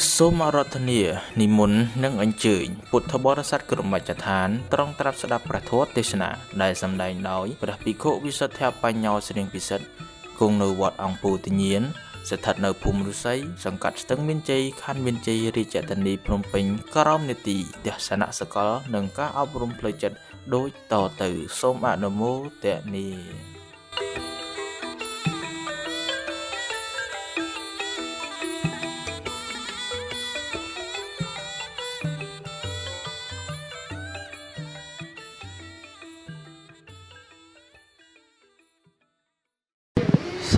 សូមអរធនានិមន្តនិងអញ្ជើញពុទ្ធបរិស័ទគ្រប់មជ្ឈដ្ឋានត្រង់ត្រាប់ស្ដាប់ព្រះធម៌ទេសនាដែលសម្ដែងដោយព្រះភិក្ខុវិសុទ្ធបញ្ញោស្រៀងពិសិដ្ឋគង់នៅវត្តអង្គពោធិញ្ញាណស្ថិតនៅភូមិឫស្សីសង្កាត់ស្ទឹងមានជ័យខណ្ឌមានជ័យរាជធានីភ្នំពេញក្រោមនីតិទស្សនៈសកលនិងការអប់រំផ្លូវចិត្តដូចតទៅសូមអនុមោទនា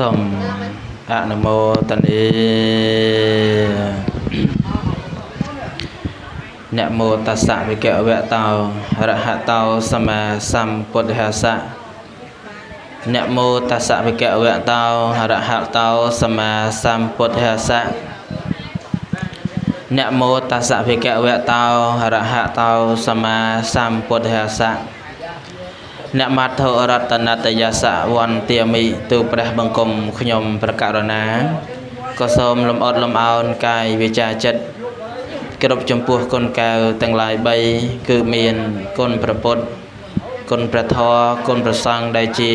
សូមអនុមោទនានមោតស្សៈវិកវៈតោរហតោសម្មាសម្ពុទ្ធស្សៈនមោតស្សៈវិកវៈតោរហតោសម្មាសម្ពុទ្ធស្សៈនមោតស្សៈវិកវៈតោរហតោសម្មាសម្ពុទ្ធស្សៈ អ្នកមត្ថរតនតយសៈវន្តាមិទូព្រះបង្គំខ្ញុំប្រកាសណាក៏សូមលំអត់លំអោនកាយវាចាចិត្តគ្រប់ចំពោះគុណកែវទាំងឡាយ3គឺមានគុណព្រះពុទ្ធគុណព្រះធម៌គុណព្រះសង្ឃដែលជា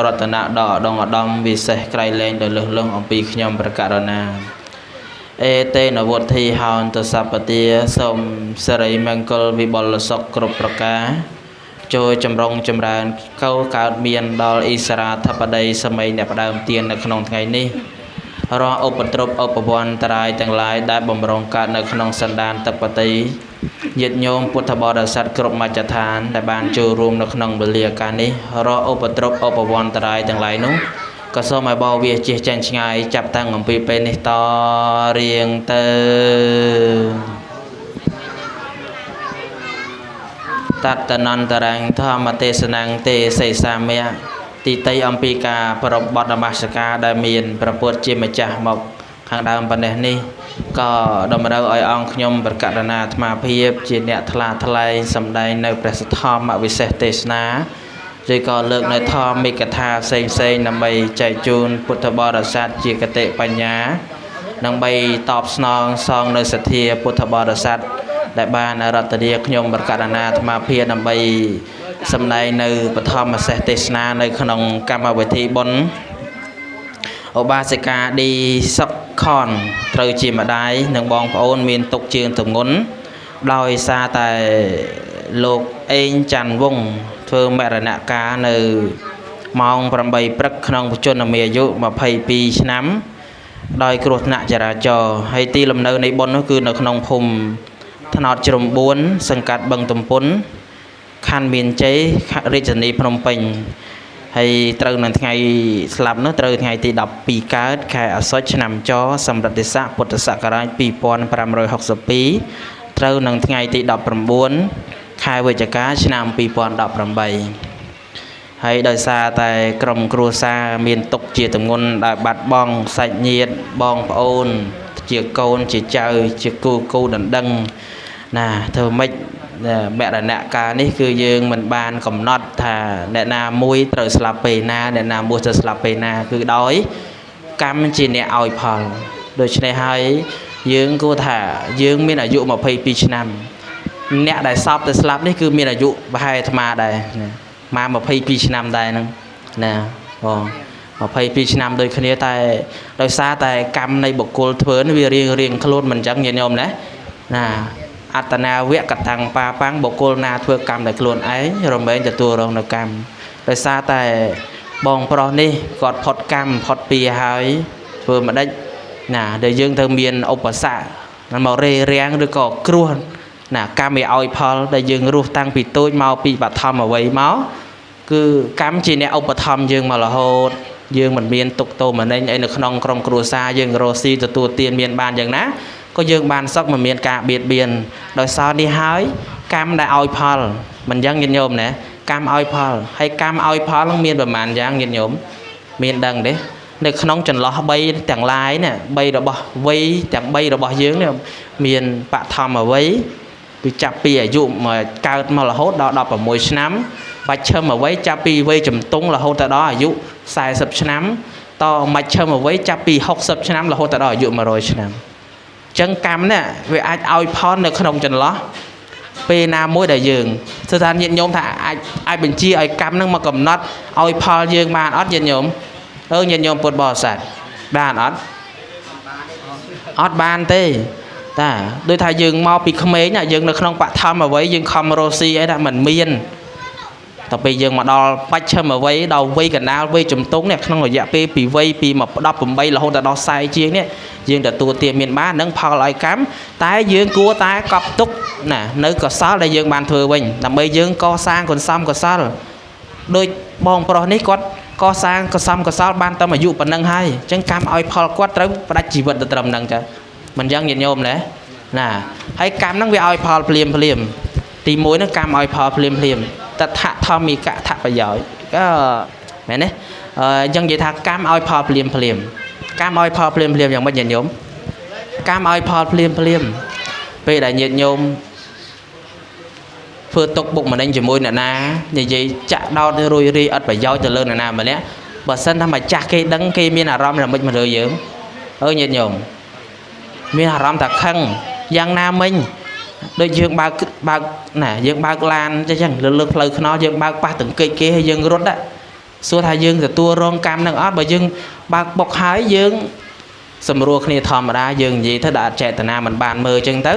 រតនៈដ៏ឧត្តមឧត្តមវិសេសក្រៃលែងដោយលើសលង់អំពីខ្ញុំប្រកាសណាអេតេនវុទ្ធីហោនទសពទាសូមសិរីមង្គលវិបុលសុខគ្រប់ប្រការចូលចម្រុងចម្រើនកោកើតមានដល់អិសរាធិបតីសម័យអ្នកផ្ដើមទាននៅក្នុងថ្ងៃនេះរាល់ឧបទ្រពឧបវន្តរាយទាំងឡាយដែលបំរុងកើតនៅក្នុងសន្តានទឹកបតីញាតិញោមពុទ្ធបរិស័ទគ្រប់មជ្ឈដ្ឋានដែលបានចូលរួមនៅក្នុងវេលាកាលនេះរាល់ឧបទ្រពឧបវន្តរាយទាំងឡាយនោះក៏សូមឲ្យបោវាជៀសចេញឆ្ងាយចាប់តាំងអំពីពេលនេះតរៀងទៅតតនន្តរੰធម្មទេសនੰទេសីសាមៈទីតីអំពីការប្រពបទនមស្ការដែលមានព្រះពុទ្ធជាម្ចាស់មកខាងដើមប៉ុណ្ណេះនេះក៏តម្រូវឲ្យអង្គខ្ញុំប្រកាសណាអាត្មាភាពជាអ្នកថ្លាថ្លែងសម្ដែងនៅព្រះសទ្ធម្មវិសេសទេសនាឬក៏លើកនៅធម្មិកថាផ្សេងផ្សេងដើម្បីចែកជូនពុទ្ធបរិស័ទជាគតិបញ្ញាដើម្បីតបស្នងសងនៅសទ្ធាពុទ្ធបរិស័ទដែលបានរតនាខ្ញុំប្រកាសណាអាត្មាភាពដើម្បីសម្ដែងនៅបឋមសេសទេសនានៅក្នុងកម្មវិធីបុណ្យឧបាសិកាឌីសុកខនត្រូវជាម្ដាយនិងបងប្អូនមានទុកជើងទងន់ដោយសារតែលោកអេងច័ន្ទវង្សធ្វើមរណកាលនៅម៉ោង8ព្រឹកក្នុងបច្ចុប្បន្នអាយុ22ឆ្នាំដោយគ្រោះថ្នាក់ចរាចរណ៍ហើយទីលំនៅនៃបុណ្យនោះគឺនៅក្នុងភូមិថ្នោតជ្រុំ4សង្កាត់បឹងទំពុនខណ្ឌមានជ័យរាជធានីភ្នំពេញហើយត្រូវនៅថ្ងៃស្លាប់នោះត្រូវថ្ងៃទី12កើតខែអាសត់ឆ្នាំចសម្រិទ្ធិស័កពុទ្ធសករាជ2562ត្រូវនឹងថ្ងៃទី19ខែវិច្ឆិកាឆ្នាំ2018ហើយដោយសារតែក្រុមគ្រួសារមានទុកជាទម្ងន់ដែលបាត់បង់សាច់ញាតិបងប្អូនជាកូនជាចៅជាគូគូដណ្ដឹងណាធ្វើម៉េចមរណកាលនេះគឺយើងមិនបានកំណត់ថាអ្នកណាមួយត្រូវស្លាប់ពេលណាអ្នកណាមួយត្រូវស្លាប់ពេលណាគឺដោយកម្មជាអ្នកឲ្យផលដូច្នេះហើយយើងគួរថាយើងមានអាយុ22ឆ្នាំអ្នកដែលសពទៅស្លាប់នេះគឺមានអាយុប្រហែលអាត្មាដែរណាមក22ឆ្នាំដែរហ្នឹងណាបង22ឆ្នាំដូចគ្នាតែដោយសារតែកម្មនៃបុគ្គលធ្វើនេះវារៀងខ្លួនមិនអញ្ចឹងញាតិញោមណាណាអត្តនាវៈកតាំងបាបាំងបុគ្គលណាធ្វើកម្មដោយខ្លួនឯងរមែងទទួលរងនៅកម្មដោយសារតែបងប្រុសនេះគាត់ផុតកម្មផុតពីហើយធ្វើមិនដេចណាដែលយើងត្រូវមានឧបសគ្គមករេរាំងឬក៏គ្រោះណាកម្មវាឲ្យផលដែលយើងរស់តាំងពីតូចមកពីបឋមអ្វីមកគឺកម្មជាអ្នកឧបត្ថម្ភយើងមករហូតយើងមិនមានទុកទោមនិញអីនៅក្នុងក្រុមគ្រួសារយើងរស់ស៊ីទទួលទានមានបានយ៉ាងណាក៏យើងបានសុខមិនមានការបៀតបៀនដោយសារនេះហើយកម្មដែលឲ្យផលមិនយ៉ាងញាតិញោមណាកម្មឲ្យផលហើយកម្មឲ្យផលនឹងមានប្រមាណយ៉ាងញាតិញោមមានដឹងទេនៅក្នុងចន្លោះ3ទាំងឡាយនេះ3របស់វ័យទាំង3របស់យើងនេះមានបឋមវ័យគឺចាប់ពីអាយុមកកើតមករហូតដល់16ឆ្នាំបច្ឆិមវ័យចាប់ពីវ័យជំទង់រហូតដល់អាយុ40ឆ្នាំតមជ្ឈិមវ័យចាប់ពី60ឆ្នាំរហូតដល់អាយុ100ឆ្នាំ ចឹងកម្មនេះវាអាចឲ្យផលនៅក្នុងចន្លោះពេលណាមួយដែលយើងស្ថានញាតិញោមថាអាចបញ្ជាឲ្យកម្មនឹងមកកំណត់ឲ្យផលយើងបានអត់ញាតិញោមអឺញាតិញោមពុទ្ធបរិស័ទបានអត់អត់បានទេតាដូចថាយើងមកពីក្មេងយើងនៅក្នុងបឋមអ្វីយើងខំរស់ស៊ីអីថាមិនមានតែពេលយើងមកដល់បច្ចុប្បន្នអ្វីដល់វ័យកណ្ដាលវ័យជំទង់នេះក្នុងរយៈពេលពីវ័យពី18រហូតដល់40ជាងនេះយើងទទួលទានមានបាននឹងផលឲ្យកម្មតែយើងគួរតែកប់ទុកណានៅកុសលដែលយើងបានធ្វើវិញដើម្បីយើងកសាងកន្សំកុសលដូចបងប្រុសនេះគាត់កសាងកសំកុសលបានតែអាយុប៉ុណ្ណឹងហើយអញ្ចឹងកម្មឲ្យផលគាត់ត្រូវផ្ដាច់ជីវិតទៅត្រឹមហ្នឹងចាមិនអញ្ចឹងញាតិញោមណាណាហើយកម្មហ្នឹងវាឲ្យផលភ្លាមភ្លាមទី1ហ្នឹងកម្មឲ្យផលភ្លាមភ្លាមតថធម្មិកថប្រយោជន៍ក៏មែនទេអញ្ចឹងនិយាយថាកម្មឲ្យផលភ្លាមភ្លាមកម្មឲ្យផលភ្លាមភ្លាមយ៉ាងម៉េចញាតិញោមកម្មឲ្យផលភ្លាមភ្លាមពេលដែលញាតិញោមធ្វើទុកបុកម្នេញជាមួយអ្នកណានិយាយចាក់ដោតរួយរាយអត់ប្រយោជន៍ទៅលើអ្នកណាម្នាក់បើសិនថាម្ចាស់គេដឹងគេមានអារម្មណ៍យ៉ាងម៉េចមកលើយើងអើញាតិញោមមានអារម្មណ៍ថាខឹងយ៉ាងណាមិញដូចយើងបើកណាយើងបើកឡានចឹងលើផ្លូវថ្នល់យើងបើកប៉ះទង្គិចគេហើយយើងរត់សួរថាយើងទទួលរងកម្មនឹងអត់បើយើងបើកបុកហើយយើងសម្រួលគ្នាធម្មតាយើងនិយាយទៅដល់អត់ចេតនាមិនបានមើលចឹងទៅ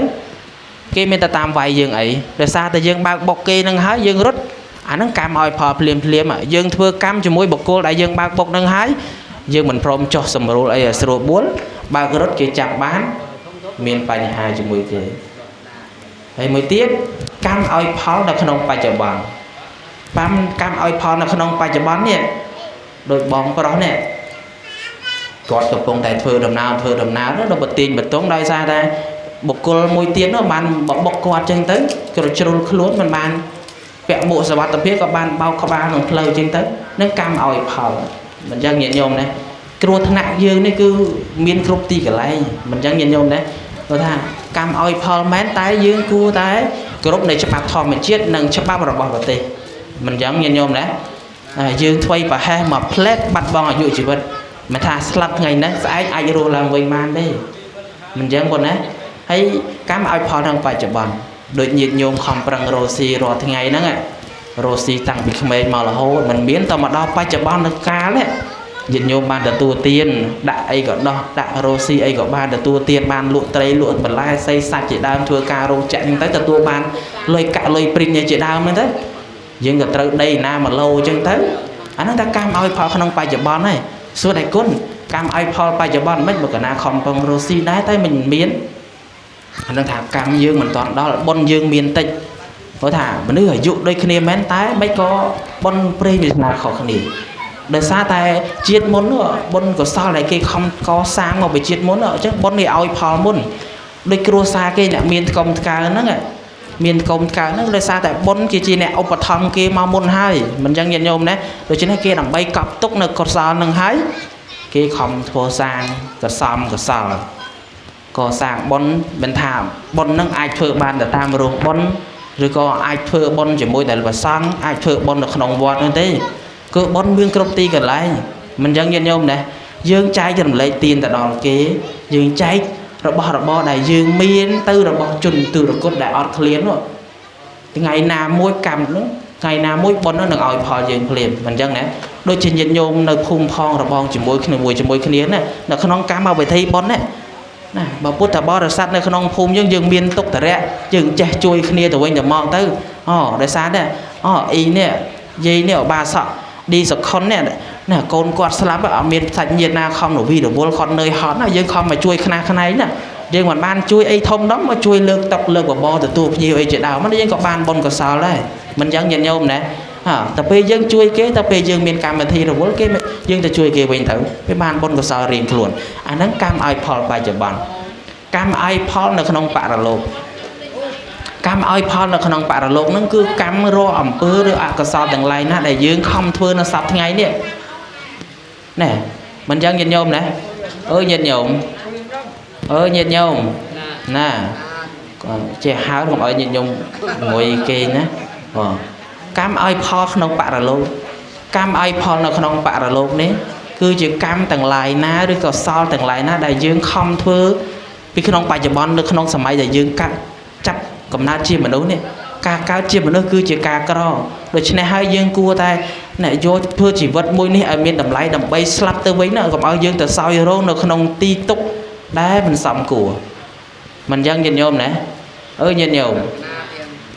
គេមានតែតាមវាយយើងអីដោយសារតែយើងបើកបុកគេនឹងហើយយើងរត់អាហ្នឹងកម្មឲ្យផលភ្លាមភ្លាមយើងធ្វើកម្មជាមួយបុគ្គលដែលយើងបើកបុកនឹងហើយយើងមិនព្រមចុះសម្រួលអីឲ្យស្រួលបួលបើករត់គេចាប់បានមានបញ្ហាជាមួយគេហើយមួយទៀតកម្មឲ្យផលនៅក្នុងបច្ចុប្បន្នកម្មឲ្យផលនៅក្នុងបច្ចុប្បន្ននេះដោយបងប្រុសនេះគាត់កំពុងតែធ្វើដំណើរដល់ប្រទាញបតុងដោយសារតែបុគ្គលមួយទៀតនោះបានបុកគាត់ចឹងទៅក្រជ្រុលខ្លួនមិនបានពាក់មួកសុវត្ថិភាពក៏បានបោកក្បាលក្នុងផ្លូវចឹងទៅនឹងកម្មឲ្យផលមិនចឹងញាតិញោមណាគ្រោះថ្នាក់យើងនេះគឺមានគ្រប់ទីកន្លែងមិនចឹងញាតិញោមណាគាត់ថាកម្មឲ្យផលមែនតែយើងគួរតែគោរពនៅច្បាប់ធម្មជាតិនិងច្បាប់របស់ប្រទេសមិនចឹងញាតិញោមណាយើងធ្វើប្រហែសមកផ្លែតបាត់បង់អាយុជីវិតមិនថាស្លាប់ថ្ងៃនេះស្អែកអាចរស់ឡើងវិញបានទេមិនចឹងប៉ុណ្ណាហើយកម្មឲ្យផលក្នុងបច្ចុប្បន្នដូចញាតិញោមខំប្រឹងរស់ស៊ីរាល់ថ្ងៃហ្នឹងរស់ស៊ីតាំងពីក្មេងមករហូតមិនមានតមកដល់បច្ចុប្បន្ននៅកាលនេះញាតិញោមបានទទួលទានដាក់អីក៏ដោះដាក់រស់ស៊ីអីក៏បានទទួលទានបានលក់ត្រីលក់បន្លែសីសាច់ជាដើមធ្វើការរោងចក្រហ្នឹងទៅទទួលបានលុយកាក់លុយព្រីងជាដើមហ្នឹងទៅយើងក៏ត្រូវដីណាមួយឡូអញ្ចឹងទៅអាហ្នឹងតែកម្មឲ្យផលក្នុងបច្ចុប្បន្នហើយសួរតែគុណកម្មឲ្យផលបច្ចុប្បន្នមិនមកកណាខំពងរស់ស៊ីដែរតែមិនមានអានឹងថាកម្មយើងមិនតាន់ដល់បុណ្យយើងមានតិចព្រោះថាមនុស្សអាយុដូចគ្នាមែនតែមិនក៏បុណ្យព្រេងវាសនាខុសគ្នាដោយសារតែជាតិមុននោះបុណ្យកុសលដែលគេខំកសាងមកពីជាតិមុនអញ្ចឹងបុណ្យគេឲ្យផលមុនដូចគ្រួសារគេអ្នកមានកុំថ្កើហ្នឹងមានកុំថ្កើហ្នឹងដោយសារតែបុណ្យគេជាអ្នកឧបត្ថម្ភគេមកមុនហើយមិនអញ្ចឹងញាតិញោមណាដូច្នេះគេដើម្បីកប់ទុកនៅកុសលហ្នឹងហើយគេខំធ្វើសាងកសំកុសលកសាងបុណ្យមិនថាបុណ្យនឹងអាចធ្វើបានទៅតាមរោងបុណ្យឬក៏អាចធ្វើបុណ្យជាមួយតែព្រះសង្ឃអាចធ្វើបុណ្យនៅក្នុងវត្តនោះទេគឺបុណ្យមានគ្រប់ទីកន្លែងមិនអញ្ចឹងញាតិញោមណាយើងចែករំលែកទានទៅដល់គេយើងចែករបស់របរដែលយើងមានទៅរបស់ជនទុរគតដែលអត់ឃ្លាននោះថ្ងៃណាមួយកម្មនោះថ្ងៃណាមួយបុណ្យនោះនឹងឲ្យផលយើងភ្លាមមិនអញ្ចឹងណាដូចជាញាតិញោមនៅភូមិផងរបងជាមួយគ្នាមួយជាមួយគ្នាណានៅក្នុងកម្មវិធីបុណ្យណាណាបើពុទ្ធបរិស័ទនៅក្នុងភូមិយើងយើងមានទុក្ខរៈយើងចេះជួយគ្នាទៅវិញទៅមកទៅអូដោយសារតែអូអ៊ីនេះយាយនេះឧបាសកឌីសុខុននេះណាកូនគាត់ស្លាប់អត់មានសាច់ញាតិណាខំរវីរវល់គាត់នឿយហត់ណាយើងខំមកជួយខ្នះខ្នែងណាយើងមិនបានជួយអីធំដុំមកជួយលើកតុលើកបបរទទួលភ្ញៀវអីជាដើមយើងក៏បានបុណ្យកុសលដែរមិនចឹងញាតិញោមណាតែពេលយើងជួយគេតែពេលយើងមានកម្មវិធីរវល់គេយើងទៅជួយគេវិញទៅវាបានបុណ្យកុសលរៀងខ្លួនអាហ្នឹងកម្មឲ្យផលបច្ចុប្បន្នកម្មឲ្យផលនៅក្នុងបរលោកកម្មឲ្យផលនៅក្នុងបរលោកហ្នឹងគឺកម្មរកអំពើឬអកុសលទាំងឡាយណាដែលយើងខំធ្វើនៅសប្តាហ៍ថ្ងៃនេះណែមិនចឹងញាតិញោមណាអើយញាតិញោមអើយញាតិញោមណាចេះហើកុំឲ្យញាតិញោមងុយគេណាបងកម្មឲ្យផលក្នុងបរលោកកម្មឲ្យផលនៅក្នុងបរលោកនេះគឺជាកម្មទាំងឡាយណាឬក៏សលទាំងឡាយណាដែលយើងខំធ្វើ ពីក្នុងបច្ចុប្បន្ននៅក្នុងសម័យដែលយើងកាត់ចាប់កំណើតជាមនុស្សនេះការកើតជាមនុស្សគឺជាការក្រដូច្នេះហើយយើងគួរតែអ្នកយកធ្វើជីវិតមួយនេះឲ្យមានតម្លៃដើម្បីស្លាប់ទៅវិញណាកុំឲ្យយើងទៅសោយរោងនៅក្នុងទីទុក្ខដែលមិនសមគួរមិនយ៉ាងញាតិញោមណាអើយញាតិញោម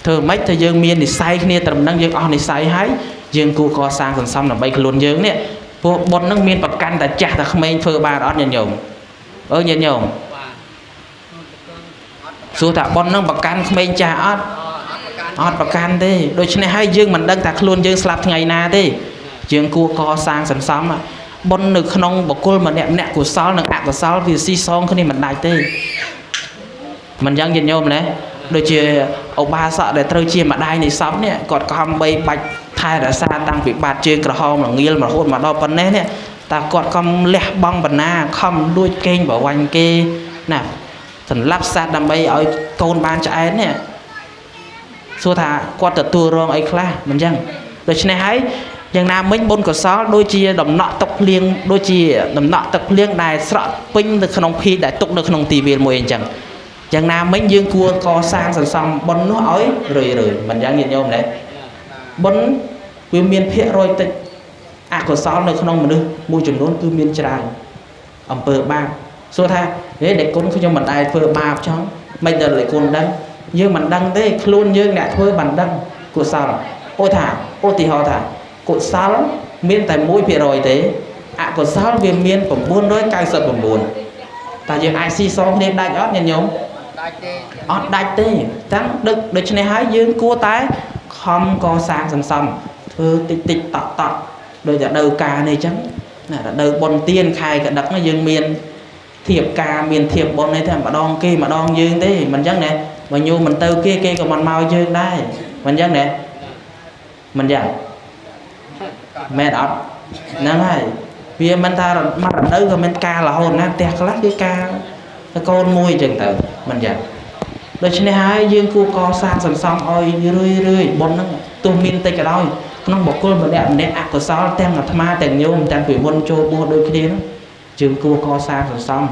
ធ្វើម៉េចទៅយើងមាននិស័យគ្នាត្រឹមហ្នឹងយើងអស់និស័យហើយយើងគួរកសាងសន្សំដើម្បីខ្លួនយើងនេះព្រោះបុណ្យហ្នឹងមានប្រកាន់តែចាស់តែក្មេងធ្វើបានអត់ញាតិញោមអើយញាតិញោមសួរថាបុណ្យហ្នឹងប្រកាន់ក្មេងចាស់អត់អត់ប្រកាន់ទេដូច្នេះហើយយើងមិនដឹងថាខ្លួនយើងស្លាប់ថ្ងៃណាទេយើងគួរកសាងសន្សំបុណ្យនៅក្នុងបុគ្គលម្នាក់ម្នាក់កុសលនិងអកុសលវាស៊ីសងគ្នាមិនដាច់ទេមិនយ៉ាងញាតិញោមណាដូចជាឧបាសកដែលត្រូវជាម្ដាយនៃសពនេះគាត់ខំបីបាច់ថែរក្សាតាំងពីបាតជើងក្រហមរងាលរហូតមកដល់ប៉ុណ្ណេះនេះតើគាត់ខំលះបង់បណ្ណាខំលួចកេងប្រវាញ់គេណាសម្លាប់សត្វដើម្បីឲ្យកូនបានឆ្អែតនេះសួរថាគាត់ទទួលរងអីខ្លះមិនចឹងដូច្នេះហើយយ៉ាងណាមិញបុណ្យកុសលដូចជាដំណក់ទឹកភ្លៀងដូចជាដំណក់ទឹកភ្លៀងដែលស្រក់ពេញនៅក្នុងភីដែលទុកនៅក្នុងទីវាលមួយអញ្ចឹងយ៉ាងណាមិញយើងគួរកសាងសន្សំបុណ្យនោះឲ្យរឿយៗមិនយ៉ាងញាតិញោមណាបុណ្យវាមានភាគរយតិចអកុសលនៅក្នុងមនុស្សមួយចំនួនគឺមានច្រើនអំពើបាបសួរថាហេដែលគុណខ្ញុំមិនដែលធ្វើបាបចង់មិនដល់ដែលគុណដឹងយើងមិនដឹងទេខ្លួនយើងអ្នកធ្វើមិនដឹងកុសលឧទាហរណ៍ថាកុសលមានតែ1%ទេអកុសលវាមាន999តើយើងអាចស៊ីសងគ្នាដាច់អត់ញាតិញោមអត់ដាច់ទេតាំងដឹកដូច្នេះហើយយើងគួរតែខំកសាងសន្សំធ្វើតិចតិចតក់តក់ដោយតែដូវការនេះអញ្ចឹងណារដូវបុណ្យទានខែកដឹកយើងមានធៀបការមានធៀបបុណ្យនេះតែម្ដងគេម្ដងយើងទេមិនអញ្ចឹងណាបើញោមមិនទៅគេគេក៏មិនមកយើងដែរមិនអញ្ចឹងណាមិនអញ្ចឹងមែនអត់ហ្នឹងហើយវាមិនថាមករដូវក៏មិនការរហូតណាផ្ទះខ្លះគឺការកូនមួយអញ្ចឹងទៅមិនអញ្ចឹងដូច្នេះហើយយើងគួរកសាងសន្សំឲ្យរឿយរឿយបុណ្យហ្នឹងទោះមានតិចក៏ដោយក្នុងបុគ្គលម្នាក់ម្នាក់អកុសលទាំងអាត្មាទាំងញោមតាំងពីមុនចូលបួសដូចគ្នាហ្នឹងយើងគួរកសាងសន្សំ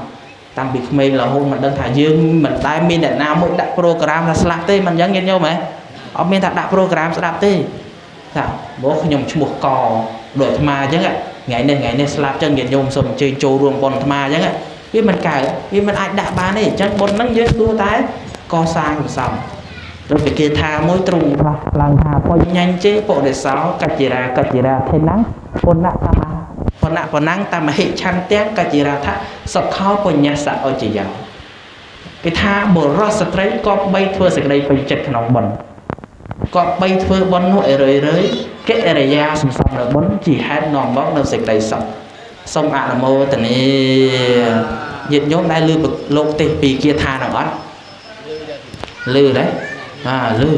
តាំងពីក្មេងរហូតមិនដឹងថាយើងមិនដែលមានអ្នកណាមួយដាក់ប្រូក្រាមថាស្លាប់ទេមិនអញ្ចឹងញាតិញោមហ៎អត់មានថាដាក់ប្រូក្រាមស្ដាប់ទេថាមកខ្ញុំឈ្មោះកដូចអាត្មាអញ្ចឹងថ្ងៃនេះស្លាប់អញ្ចឹងញាតិញោមសូមអញ្ជើញចូលរួមបុណ្យអាត្មាអញ្ចឹងវាមិនកើតវាមិនអាចដាក់បានទេអញ្ចឹងបុណ្យហ្នឹងយើងគួរតែកសាងសន្សំដូចគេថាមួយទ្រង់ឡើងថាបញ្ញញ្ជេពុរិសោកច្ចិរាកច្ចិរាថេណាំពុនៈតមពុនៈប៉ុណ្ណឹងតមហិឆន្ទាំងកច្ចិរាថសុខោបញ្ញសអុជយោគេថាបុរសស្ត្រីក៏បីធ្វើសេចក្តីពេញចិត្តក្នុងបុណ្យក៏បីធ្វើបុណ្យនោះឲ្យរឿយរឿយកិរិយាសន្សំនៅបុណ្យជាហេតុនាំមកនៅសេចក្តីសុខសូមអនុមោទនាញាតិញោមដែលឮលោកទេសពីគាថានឹងអត់ឮដែរអាឮឥ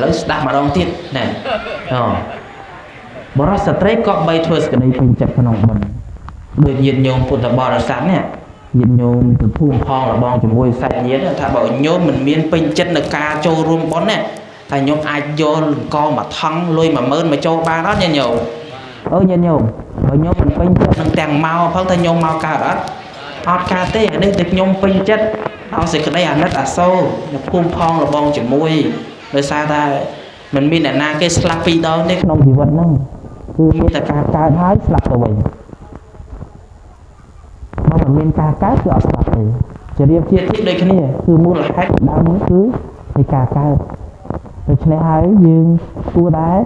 ឡូវស្ដាប់ម្ដងទៀតណែអូបុរសស្ត្រីក៏បីធ្វើសេចក្តីពេញចិត្តក្នុងបុណ្យដូចញាតិញោមពុទ្ធបរិស័ទនេះញាតិញោមទៅភូមិផងរបងជាមួយសាច់ញាតិថាបើញោមមិនមានពេញចិត្តនៅការចូលរួមបុណ្យណាតែញោមអាចយកលង្កមួយថង់លុយ10000មកចូលបានអត់ញាតិញោមអើញាតិញោមបើញោមមិនពេញចិត្តនឹងទាំងមកផងថាញោមមកកើតអត់អត់កើតទេអានេះតែញោមពេញចិត្តដល់សេចក្តីអាណិតអាសូរនៅភូមិផងរបងជាមួយដោយសារតែមិនមានអ្នកណាគេស្លាប់ពីរដងទេក្នុងជីវិតហ្នឹងគឺមានតែការកើតហើយស្លាប់ទៅវិញបើមិនមានការកើតគឺអត់ស្លាប់ទេជារៀបជាទីដូចគ្នាគឺមូលហេតុដើមគឺនៃការកើតដូច្នេះហើយយើងគួរដែរ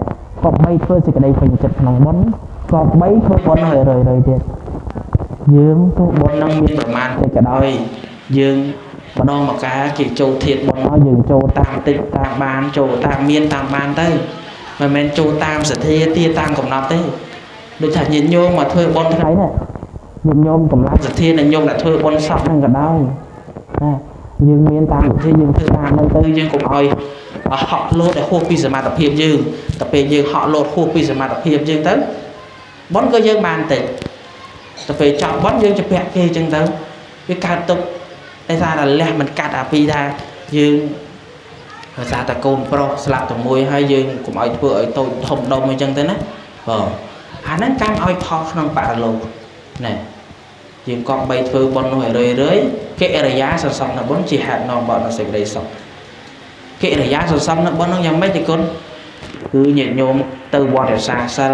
ក៏បីធ្វើសេចក្តីពេញចិត្តក្នុងបុណ្យក៏បីធ្វើបុណ្យឲ្យរឿយៗទៀតយើងទោះបុណ្យនឹងមានប្រមាណតិចក៏ដោយយើងម្ដងមកកាគេចូលធាតបុណ្យមកយើងចូលតាមតិចតាមបានចូលតាមមានតាមបានទៅមិនមែនចូលតាមសទ្ធាទាតាមកំណត់ទេដូចថាញាតិញោមមកធ្វើបុណ្យថ្ងៃនេះញាតិញោមកម្លាំងសទ្ធានៃញោមដែលធ្វើបុណ្យសពហ្នឹងក៏ដោយណាយើងមានតាមសទ្ធាយើងធ្វើតាមហ្នឹងទៅយើងកុំឲ្យហក់លោតឲ្យហួសពីសមត្ថភាពយើងតែពេលយើងហក់លោតហួសពីសមត្ថភាពយើងទៅបុណ្យក៏យើងបានតិចតែពេលចប់បុណ្យយើងจะពាក់គេអញ្ចឹងទៅវាកើតទុកដោយសារតែលះមិនកាត់អាពីថាយើងដោយសារតែកូនប្រុសស្លាប់តែមួយហើយយើងកុំឲ្យធ្វើឲ្យតូចធំដុំអញ្ចឹងទៅណាបងអាហ្នឹងកម្មឲ្យផលក្នុងបរលោកណែ យើងក៏បីធ្វើបុណ្យនោះឲ្យរឿយរឿយកិរិយាសន្សំនៅបុណ្យជាហេតុនាំមកនូវសេចក្តីសុខកិរិយាសន្សំនៅបុណ្យនោះយ៉ាងម៉េចទេគុណគឺញាតិញោមទៅវត្តរក្សាសិល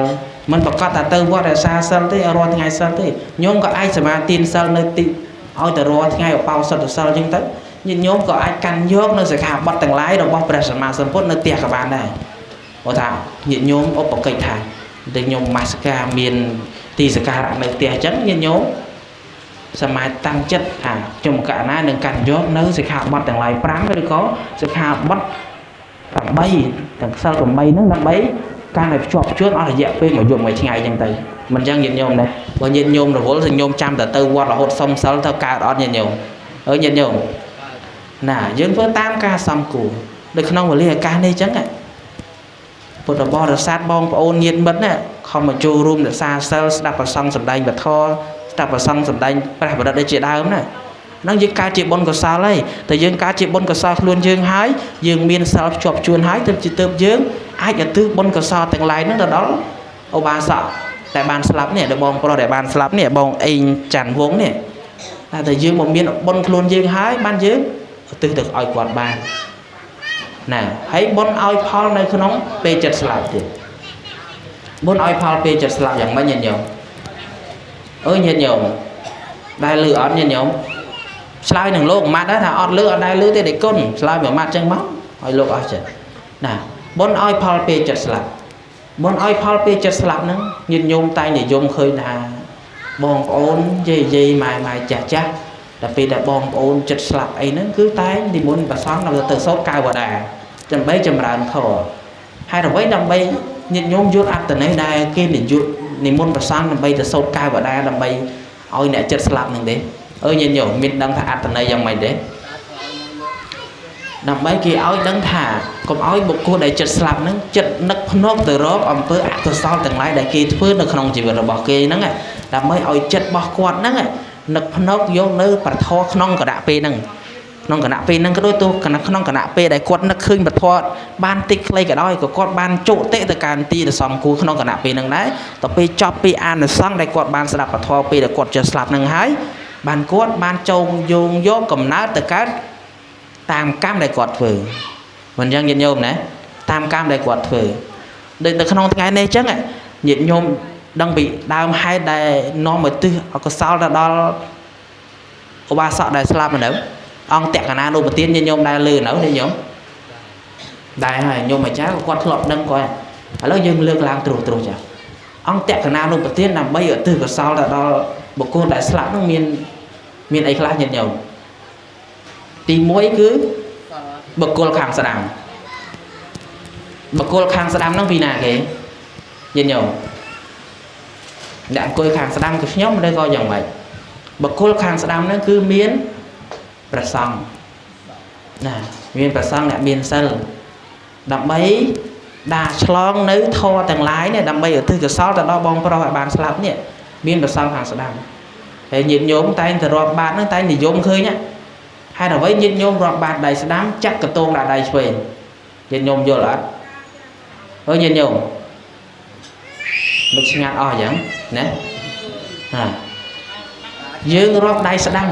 មិនប្រកាសថាទៅវត្តរក្សាសិលទេរាល់ថ្ងៃសិលទេញោមក៏អាចសមាទានសិលនៅទីឲ្យតែរាល់ថ្ងៃឧបោសថសិលអញ្ចឹងទៅញាតិញោមក៏អាចកាន់យកនៅសិក្ខាបទទាំងឡាយរបស់ព្រះសម្មាសម្ពុទ្ធនៅផ្ទះក៏បានដែរព្រោះថាញាតិញោមឧបកិច្ចថាតែញោមមាសការមានទីសក្ការៈនៅផ្ទះអញ្ចឹងញាតិញោមសមាតាំងចិត្តថាខ្ញុំកណ្ណានឹងកាន់យកនៅសិក្ខាបទទាំងឡាយ5ឬក៏សិក្ខាបទ8ទាំងសិល8ហ្នឹងដើម្បីកាន់ឲ្យភ្ជាប់ជួនអស់រយៈពេលមួយយប់មួយថ្ងៃអញ្ចឹងទៅមិនអញ្ចឹងញាតិញោមដែរបើញាតិញោមរវល់ញោមចាំតែទៅវត្តរហូតសុំសិលទៅកើតអត់ញាតិញោមអើញាតិញោមណាយើងធ្វើតាមការសំគួរនៅក្នុងវេលាឱកាសនេះអញ្ចឹងពុទ្ធបរិស័ទបងប្អូនញាតិមិត្តណាខំមកចូលរួមរក្សាសិលស្ដាប់ប្រសង់សម្ដែងពធស្ដាប់ប្រសង់សម្ដែងព្រះបរិត្តជាដើមណាហ្នឹងយើងកើតជាបុណ្យកុសលហើយតែយើងកើតជាបុណ្យកុសលខ្លួនយើងហើយយើងមានសិលភ្ជាប់ជួនហើយទើបជាទើបយើងអាចឧទ្ទិសបុណ្យកុសលទាំងឡាយហ្នឹងទៅដល់ឧបាសកដែលបានស្លាប់នេះដល់បងប្រុសដែលបានស្លាប់នេះបងអេងច័ន្ទវងនេះតែយើងមកមានបុណ្យខ្លួនយើងហើយបានយើងឧទ្ទិសទៅឲ្យគាត់បានណាហើយបុណ្យឲ្យផលនៅក្នុងពេលចិត្តស្លាប់ទៀតបុណ្យឲ្យផលពេលចិត្តស្លាប់យ៉ាងម៉េចញាតិញោមអើយញាតិញោមដែលលឺអត់ញាតិញោមឆ្លើយនឹងលោកមួយម៉ាត់ដែរថាអត់លឺអត់ដែលលឺទេដេគុណឆ្លើយមួយម៉ាត់ចឹងមកឲ្យលោកអស់ចិត្តណាបុណ្យឲ្យផលពេលចិត្តស្លាប់បុណ្យឲ្យផលពេលចិត្តស្លាប់ហ្នឹងញាតិញោមតែនិយមឃើញថាបងប្អូនយាយយាយម៉ែម៉ែចាស់ចាស់ដល់ពេលដែលបងប្អូនចិត្តស្លាប់អីហ្នឹងគឺតែនិមន្តព្រះសង្ឃដល់ទៅសូត្រកៅវដាដើម្បីចម្រើនធម៌ហើយអ្វីដើម្បីញាតិញោមយល់អត្ថន័យដែលគេនិយមនិមន្តព្រះសង្ឃដើម្បីទៅសូត្រកៅវដាដើម្បីឲ្យអ្នកចិត្តស្លាប់ហ្នឹងទេអើញាតិញោមមានដឹងថាអត្ថន័យយ៉ាងម៉េចទេដើម្បីគេឲ្យដឹងថាកុំឲ្យបុគ្គលដែលចិត្តស្លាប់ហ្នឹងចិត្តនឹកភ្នែកទៅរកអំពើអកុសលទាំងឡាយដែលគេធ្វើនៅក្នុងជីវិតរបស់គេហ្នឹងដើម្បីឲ្យចិត្តរបស់គាត់ហ្នឹងនឹកភ្នែកយកនៅប្រធរក្នុងគណៈពេលហ្នឹងក្នុងគណៈពេលហ្នឹងក៏ដូចទោះក្នុងគណៈពេលដែលគាត់នឹកឃើញប្រធរបានតិចខ្លីក៏ដោយក៏គាត់បានជោគតិទៅកាន់ទីដែលសំគួរក្នុងគណៈពេលហ្នឹងដែរដល់ពេលចប់ពីអានិសង្សដែលគាត់បានស្ដាប់ប្រធរពេលដែលគាត់ចេះស្លាប់ហ្នឹងហើយបានគាត់បានចូលយោងយកកំណើតទៅកើតតាមកម្មដែលគាត់ធ្វើមិនអញ្ចឹងញាតិញោមណាតាមកម្មដែលគាត់ធ្វើដូចនៅក្នុងថ្ងៃនេះអញ្ចឹងញាតិញោមដឹងពីដើមហេតុដែលនាំឲ្យទិសអកុសលទៅដល់ឧបាសកដែលស្លាប់នៅអង្គតក្កណានុប្រទានញាតិញោមដែលលឺនៅញាតិញោមដែរហើយញោមអាចារ្យក៏គាត់ធ្លាប់ដឹងគាត់ឥឡូវយើងលើកឡើងត្រួសត្រាសចាអង្គតក្កណានុប្រទានដើម្បីឧទ្ទិសកុសលទៅដល់បុគ្គលដែលស្លាប់នោះមានអីខ្លះញាតិញោមទី1គឺបុគ្គលខាងស្ដាំបុគ្គលខាងស្ដាំហ្នឹងពីណាគេញាតិញោមអ្នកអង្គុយខាងស្ដាំគឺខ្ញុំឬក៏យ៉ាងម៉េចបុគ្គលខាងស្ដាំហ្នឹងគឺមានព្រះសង្ឃណាមានព្រះសង្ឃអ្នកមានសិលដើម្បីដាឆ្លងនៅធម៌ទាំងឡាយនេះដើម្បីឧទ្ទិសកុសលទៅដល់បងប្រុសឲ្យបានស្លាប់នេះមានព្រះសង្ឃខាងស្ដាំហើយញាតិញោមតែងតែរាប់បាតហ្នឹងតែងនិយមឃើញហេតុអ្វីញាតិញោមរាប់បាតដៃស្ដាំចាក់កតងដាក់ដៃឆ្វេងញាតិញោមយល់អត់អើញាតិញោមមិនឆ្ងាត់អស់អញ្ចឹងណាហាយើងរាប់ដៃស្ដាំ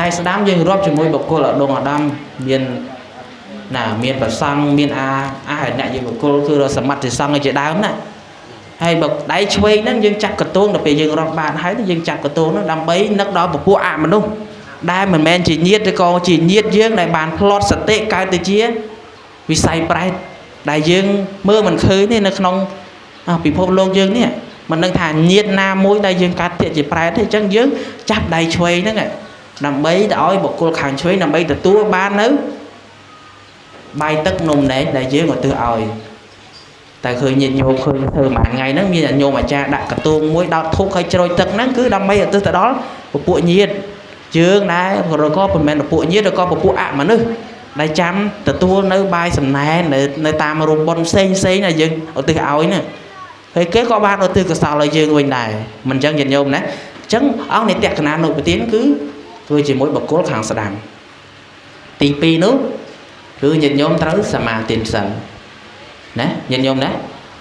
ដៃស្ដាំយើងរាប់ជាមួយបុគ្គលឧត្តមឧត្តមមានណាមានប្រសង់មានអាអាអ្នកយើងបុគ្គលគឺសមត្ថសង្ឃជាដើមណាហើយបើដៃឆ្វេងហ្នឹងយើងចាប់កតងដល់ពេលយើងរាប់បាតហើយយើងចាប់កតងហ្នឹងដើម្បីនឹកដល់ពពួកអមនុស្សដែលមិនមែនជាញាតិឬក៏ជាញាតិយើងដែលបានផ្្លាត់សតិកើតទៅជាវិស័យប្រែតដែលយើងមើលមិនឃើញទេនៅក្នុងពិភពលោកយើងនេះមិនដឹងថាញាតិណាមួយដែលយើងកើតទៀតជាប្រែតទេអញ្ចឹងយើងចាប់ដៃឆ្វេងហ្នឹងដើម្បីទៅឲ្យបុគ្គលខាងឆ្វេងដើម្បីទទួលបាននៅបាយទឹកនំណែកដែលយើងឧទ្ទិសឲ្យតែឃើញញាតិញោមឃើញធ្វើមួយថ្ងៃហ្នឹងមានញោមអាចារ្យដាក់កតងមួយដោតធុកឲ្យជ្រោយទឹកហ្នឹងគឺដើម្បីឧទ្ទិសទៅដល់ពពួកញាតិយើងដែរឬក៏មិនមែនពពួកញាតិឬក៏ពពួកអមនុស្សដែលចាំទទួលនៅបាយសំណែននៅតាមរោងបុណ្យផ្សេងផ្សេងដែលយើងឧទ្ទិសឲ្យហ្នឹងហើយគេក៏បានឧទ្ទិសកុសលឲ្យយើងវិញដែរមិនអញ្ចឹងញាតិញោមណាអញ្ចឹងអង្គនិតកណានុប្រទានគឺធ្វើជាមួយបុគ្គលខាងស្ដាំទី2នោះគឺញាតិញោមត្រូវសមាទានសិលណាញាតិញោមណា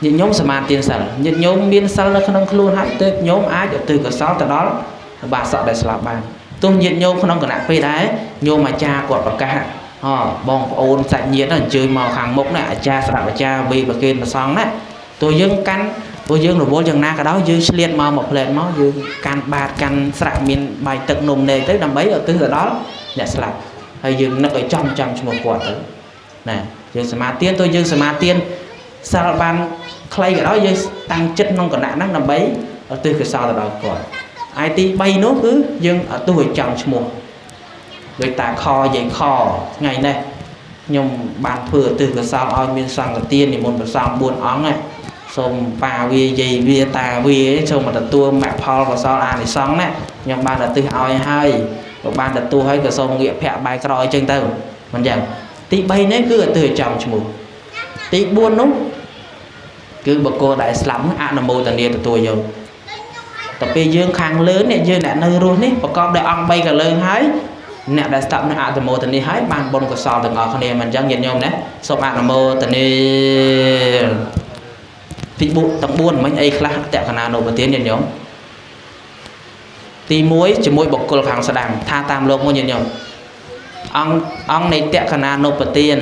ញាតិញោមសមាទានសិលញាតិញោមមានសិលនៅក្នុងខ្លួនហើយទើបញោមអាចឧទ្ទិសកុសលទៅដល់ បាសកដែលស្លាប់បានទោះញាតិញោមក្នុងគណៈពេលដែរញោមអាចារ្យគាត់ប្រកាសបងប្អូនសាច់ញាតិអញ្ជើញមកខាងមុខណាអាចារ្យស្ដាប់អាចារ្យវេប្រគេនព្រះសង្ឃណាទោះយើងកាន់ទោះយើងរវល់យ៉ាងណាក៏ដោយយើងឆ្លៀតមកមួយផ្លែតមកយើងកាន់បាតកាន់ស្រាក់មានបាយទឹកនំនែកទៅដើម្បីឧទ្ទិសទៅដល់អ្នកស្លាប់ហើយយើងនឹកឲ្យចំឈ្មោះគាត់ទៅណាយើងសមាទានទោះយើងសមាទានសិលបានខ្លីក៏ដោយយើងតាំងចិត្តក្នុងគណៈហ្នឹងដើម្បីឧទ្ទិសកុសលទៅដល់គាត់ហើយទី3នោះគឺយើងឧទ្ទិសឲ្យចំឈ្មោះដោយតាខយាយខថ្ងៃនេះខ្ញុំបានធ្វើឧទ្ទិសកុសលឲ្យមានសង្ឃទាននិមន្តព្រះសង្ឃ4អង្គណាសូមប៉ាវាយាយវាតាវាសូមមកទទួលមគ្គផលកុសលអានិសង្សណាខ្ញុំបានឧទ្ទិសឲ្យហើយបើបានទទួលហើយក៏សូមងាកភ័ក្របែរក្រោយអញ្ចឹងទៅមិនចឹងទី3នេះគឺឧទ្ទិសឲ្យចំឈ្មោះទី4នោះគឺបុគ្គលដែលស្លាប់អនុមោទនាទទួលយកតែពេលយើងខាងលើនេះយើងអ្នកនៅរស់នេះប្រកបដោយអង្គ3កលើងហើយអ្នកដែលស្ដាប់នឹងអនុមោទនាហើយបានបុណ្យកុសលទាំងអស់គ្នាមិនអញ្ចឹងញាតិញោមណាសូមអនុមោទនាទី4ទាំង4មិញអីខ្លះតក្កណានុប្រទានញាតិញោមទី1ជាមួយបុគ្គលខាងស្ដាំថាតាមលោកមួយញាតិញោមអង្គនៃតក្កណានុប្រទាន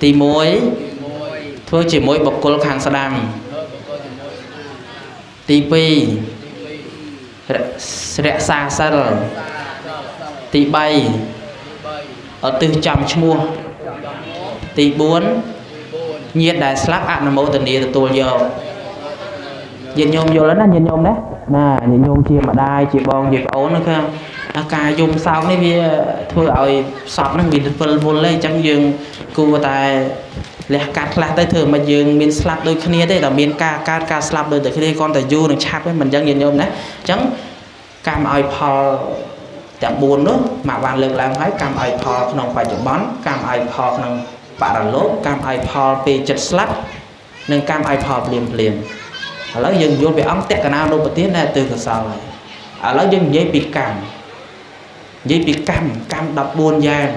ទី1ធ្វើជាមួយបុគ្គលខាងស្ដាំទី2រក្សាសិលទី3ឧទ្ទិសចំឈ្មោះទី4ញាតិដែលស្លាប់អនុមោទនាទទួលយកញាតិញោមយល់ណាញាតិញោមណាណាញាតិញោមជាម្ដាយជាបងជាប្អូនហ្នឹងគឺការយំសោកនេះវាធ្វើឲ្យសពហ្នឹងវាវិលវល់ទេអញ្ចឹងយើងគួរតែលះកាត់ខ្លះទៅធ្វើមិនយើងមានស្លាប់ដូចគ្នាទេតែមានការកើតការស្លាប់ដូចតែគ្នាគ្រាន់តែយូរនឹងឆាប់ទេមិនអញ្ចឹងញាតិញោមណាអញ្ចឹងកម្មឲ្យផលទាំង4នោះមកបានលើកឡើងហើយកម្មឲ្យផលក្នុងបច្ចុប្បន្នកម្មឲ្យផលក្នុងបរលោកកម្មឲ្យផលពេលចិត្តស្លាប់និងកម្មឲ្យផលភ្លាមភ្លាមឥឡូវយើងយល់ពីអង្គតក្កណានុប្រទានដែលទិសកុសលហើយឥឡូវយើងនិយាយពីកម្មនិយាយពីកម្ម14យ៉ាង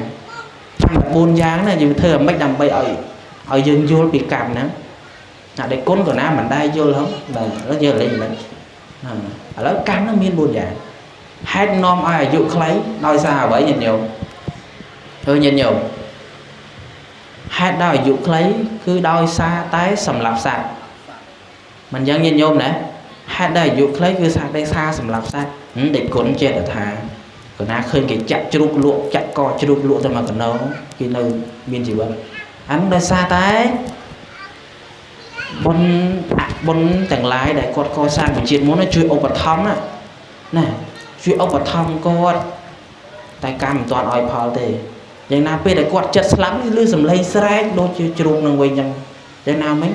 កម្ម14យ៉ាងណាយើងធ្វើអ្ម៉េចដើម្បីឲ្យយើងយល់ពីកម្មហ្នឹងណាដែលគុណក៏ណាមិនដែរយល់ហ៎បាទយើងលេងមិនហ្នឹងឥឡូវកម្មហ្នឹងមាន4យ៉ាងហេតុនាំឲ្យអាយុខ្លីដោយសារអ្វីញាតិញោមធ្វើញាតិញោមហេតុដល់អាយុខ្លីគឺដោយសារតែសម្លាប់សត្វមិនយ៉ាងញាតិញោមណាហេតុដល់អាយុខ្លីគឺសារតែសារសម្លាប់សត្វដេចគុណចេះតែថាកណាឃើញគេចាក់ជ្រូកលក់ចាក់កជ្រូកលក់ទៅមកកណោគេនៅមានជីវិតអានោះដោយសារតែបុណ្យអបុណ្យទាំងឡាយដែលគាត់កសាងវិជាតិមុនជួយឧបត្ថម្ភណាណាជួយឧបត្ថម្ភគាត់តែកម្មមិនទាន់ឲ្យផលទេយ៉ាងណាពេលដែលគាត់ចិត្តស្លាប់នេះឮសំឡេងស្រែកដូចជាជ្រូកនឹងវិញអញ្ចឹងយ៉ាងណាមិញ